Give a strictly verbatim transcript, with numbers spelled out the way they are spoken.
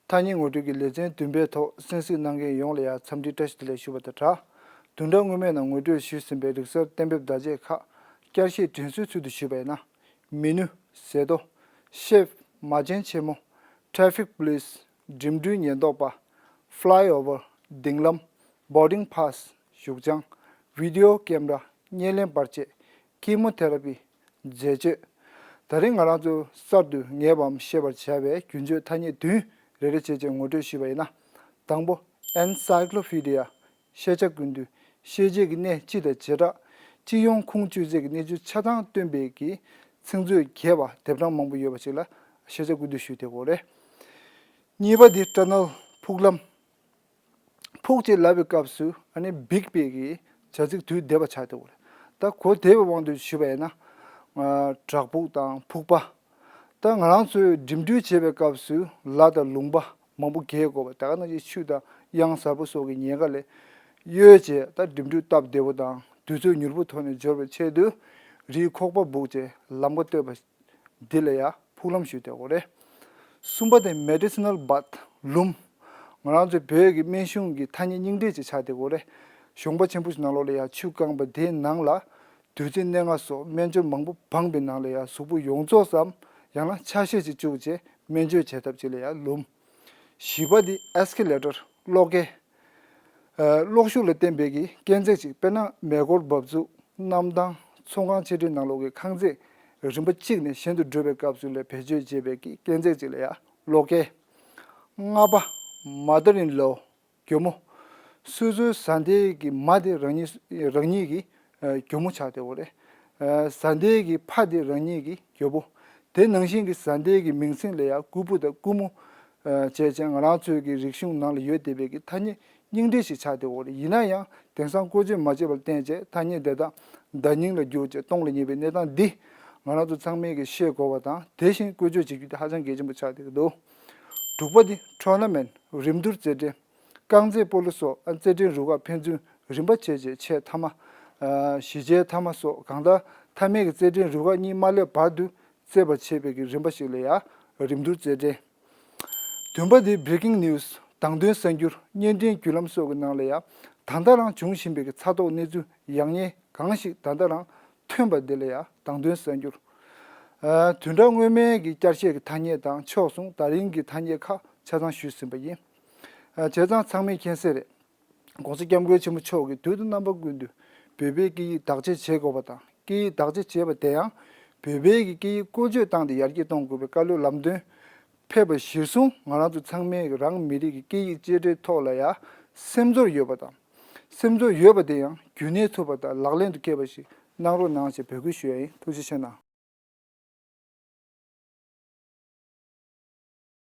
ཐ་སྙད་ངོ་སྤྲོད་ཀྱི་ལེ་ཚན་བདུན་པའི་ཐོག་གསན་གཟིགས་གནང་མཁན་ཡོངས་ལ་ཡང་འཚམས་འདྲི་བཀྲ་ཤིས་བདེ་ལེགས་ཞུ་བ་དང་སྦྲགས། བདུན་ཕྲག་སྔོན་མའི་ནང་ངོ་སྤྲོད་ཞུས་ཟིན་པའི་རིག་གསར་གཏན་འབེབས་བརྡ་ཆད་ཁག་བསྐྱར་ཞིབ་དྲན་གསོའི་ཚུལ་དུ་ཞུས་པ་ཡིན་ན། མི་ནུ། ཟས་ཏོག་ཤེབ། མ་བྱན་ཆེན་མོ། Traffic Police། འགྲིམ་འགྲུལ་ཉེན་རྟོག་པ། Flyover། གདིང་ལམ། Boarding Pass། བཞུགས་བྱང་། Video Camera། བརྙན་ལེན་པར་ཆས། Chemotherapy། འཛད་སྤྱོད། ད་རིང་ང་རང་ཚོ་གསར་དུ་ངེས་པའམ་ཤེས་པར་བྱ་བའི་རྒྱུན་སྤྱོད་ཐ་སྙད་བདུན་རེ་རེ་བྱས་བྱས་ངོ་སྤྲོད་ཞུས་པ་ཡིན་ན། དང་པོ། Encyclopedia། ཤེས་བྱ་ཀུན་བཏུས། ཤེས་བྱའི་གནས་སྤྱི་དང་བྱེ་བྲག་སྤྱི་ཡོངས་ཁུངས་བཅོལ་ཚད་ཀྱི་གནས་ཚུལ་ཆ་ཚང་སྟོན་པའི་གི་ཚིག་མཛོད་རྒྱས་པ་དེབ་གྲངས་མང་པོ་ཡོད་པ་ཞིག་ལ་ཤེས་བྱ་ཀུན་བཏུས་ཞུས་བསྡད་ཡོད་རེད། གཉིས་པ་དེ་Tunnel། ཕུག་ལམ། ཕུག་ཅེས་ལབ་པའི་སྐབས་སུ་ཨ་ནི་འབིགས་པའི་གི་བྱ་ཚིག་དུས་འདས་པ་ཆགས་བསྡད་ཡོད་རེད། ད་གོ་བདེ་བའི་དབང་དུ་ཞུས་པ་ཡིན་ན། ཨ། བྲག་ཕུག་དང་ཕུག་པ། ད་ང་རང་ཚོས་འགྲིམ་འགྲུལ་བྱེད་པའི་སྐབས་སུ་ལ་དང་ལུང་པ་མང་པོ་བརྒལ་དགོས་པ། ད་ག་ནང་བཞིན་ཆུ་དང་གཡང་གཟར་པོ་སོགས་ཀྱི་ཉེན་ཁ་ལས་གཡོལ་བྱས། ད་འགྲིམ་འགྲུལ་སྟབས་བདེ་པོ་དང་དུས་ཚོད་མྱུར་པོ་ཐོག་ནས་འབྱོར་བའི་ཆེད་དུ་རིའི་ཁོག་པ་སྦུག་བྱས་ལམ་ཁ་བཏོད་པ། འདི་ལ་ཡང་ཕུག་ལམ་ཞུས་བསྡད་ཡོད་རེད། གསུམ་པ་དེ་Medicinal Bath། ལུམ། ང་རང་ཚོའི་བོད་ཀྱི་སྨན་གཞུང་གི་ཐ་སྙད་རྙིང་བསྲེས་ཅིག་ཆགས་བསྡད་ཡོད་རེད། གཞོང་པ་ཆེན་པོ་ཞིག་ནང་ལོགས་ལ་ཡང་ཆུ་བཀང་བ་དེའི་ནང་ལ་བདུད་རྩི་སྣ་ལྔ་སོགས་སྨན་སྦྱོར་མང་པོ་སྦངས་པའི་ནང་ལ་ཡང་གཟུགས་པོ་ཡོངས་རྫོགས་སམ་ཡང་ན་ཆ་ཤས་ཅིག་བཅུག་བྱས་སྨན་བཅོས་བྱེད་ཐབས་ཅིག་ལ་ཡང་ལུམ། བཞི་པ་དེ་Escalator། གློག་སྐས། ཨ། གློག་ཤུགས་ལ་བརྟེན་པའི་གི་སྐས་འཛེག་ཅིག་དཔེར་ན་མེ་འཁོར་འབབ་ཚུགས། གནམ་ཐང་། ཚོང་ཁང་ཆེ་འབྲིང་ནང་ལོགས་ཀྱི་ཁང་བརྩེགས་རིམ་པ་གཅིག་ནས་གཞན་དུ་འགྲོ་བའི་སྐབས་སུ་ལ་བེད་སྤྱོད་བྱེད་པའི་གི་སྐས་འཛེག་ཅིག་ལ་ཡང་གློག་སྐས། ལྔ་པ། Mother-in-law། གྱོག་མོ། སོ་སོའི་བཟའ་ཟླའི་གི་མ་དེ་རང་ཉིད་རང་ཉིད་ཀྱི་ཨ་གྱོག་མོ་ཆགས་བསྡད་ཡོད་རེད། ཨ། བཟའ་ཟླའི་གི་ཕ་དེ་རང་ཉིད་ཀྱི་གྱོག་པོ། དེ་ནང་བཞིན་གྱི་བཟའ་ཟླའི་གི་མིང་སྲིང་ལ་ཡང་ཀུ་པུ་དང་ཀུ་མུ། ཨ། བྱས་བྱས་ང་རང་ཚོའི་གི་རིག་གཞུང་ནང་ལ་ཡོད་བསྡད་པའི་གི་ཐ་སྙད་རྙིང་བསྲེས་ཤིག་ཆགས་བསྡད་ཡོད་རེད། ཡིན་ན་ཡང་དེང་སང་བཀོལ་སྤྱོད་མ་བྱས་པར་བརྟེན་བྱས་ཐ་སྙད་དེ་དག་བརྡ་རྙིང་ལ་བསྒྱུར་བྱས་སྟོང་ལ་ཉེ་བའི་གནས་སྟངས་འདི་ང་རང་ཚོ་ཚང་མས་གི་ཤེས་དགོས་པ་དང་། དེ་བཞིན་བཀོལ་སྤྱོད་བྱེད་རྒྱུ་དེ་ཧ་ཅང་གལ་ཆེན་པོ་ཆགས་བསྡད་ཀྱི་འདུག་དྲུག་པ་དེ་Tournament། རིམ་བསྡུར་རྩེད་འགྲན། རྐང་རྩེད་སྤོ་ལོ་སོགས་རྩེད་འགྲན་རུ་ཁག་ཕན་ཚུན་རིམ་པ་བྱས་བྱས་ཆེས་མཐའ་མ། ཨ། བཞི་ཆའི་མཐའ་མ་སོགས་གང་ལྟར་མཐའ་མའི་གི་རྩེད་འགྲན་རུ་ཁག་གཉིས་མ་སླེབས་བར་དུ་རྩེད་པར་བྱེད་པའི་གི་རིམ་པ་ཞིག་ལ་ཡང་རིམ་བསྡུར་རྩེད་འགྲན། བདུན་པ་དེ་Breaking News། དང་དོན་གསར་འགྱུར། བརྙན་འཕྲིན་བརྒྱུད་ལམ་སོགས་ཀྱི་ནང་ལ་ཡང་ད་ལྟ་རང་འབྱུང་བཞིན་པའི་གི་ཚ་ཐོག་གནས་ཚུལ་ཡག་ཉེས་གང་ཞིག་ད་ལྟ་རང་ཐོན་པ་དེ་ལ་ཡང་དང་དོན་གསར་འགྱུར། ཨ། བདུན་ཕྲག་སྔོན་མའི་གི་བསྐྱར་བཤད་ཀྱི་ཐ་སྙད་དང་ཕྱོགས་མཚུངས་ད་རིང་གི་ཐ་སྙད་ཁག་ཆ་ཚང་ཞུས་ཟིན་པ་ཡིན། ཨ། བྱས་ཙང་ཚང་མས་མཁྱེན་གསལ་རེད། ༸གོང་ས་༸སྐྱབས་མགོན་ཆེན་པོ་མཆོག་གིས་དུས་དང་རྣམ་པ་ཀུན་ཏུ་བོད་པའི་སྐད་ཡིག་བདག་གཅེས་བྱེད་དགོས་པ་དང་། སྐད་ཡིག་བདག་གཅེས་བྱས་པ་དེ་ཡང་བོད་པའི་གི་སྐད་ཡིག་བཀོལ་སྤྱོད་བཏང་སྟེ་ཡར་རྒྱས་གཏོང་དགོས་པའི་བཀའ་སློབ་ལམ་སྟོན་ཕེབས་པ་གཞིར་བཟུང་། ང་རང་ཚོ་ཚང་མས་རང་མི་རིགས་ཀྱི་སྐད་ཡིག་གཅེས་སྤྲས་ཐོག་ལ་ཡང་སེམས་ཚོར་ཡོད་པ་དང་། སེམས་ཚོར་ཡོད་པ་དེ་ཡང་རྒྱུན་གནས་ཐུབ་པ་དང་ལག་ལེན་དུ་འཁེལ་བ་ཞིག་གནང་རོགས་གནང་ཞེས་འབོད་སྐུལ་ཞུ་ཡ་ཡིན། ཐུགས་རྗེ་ཆེ་གནང་།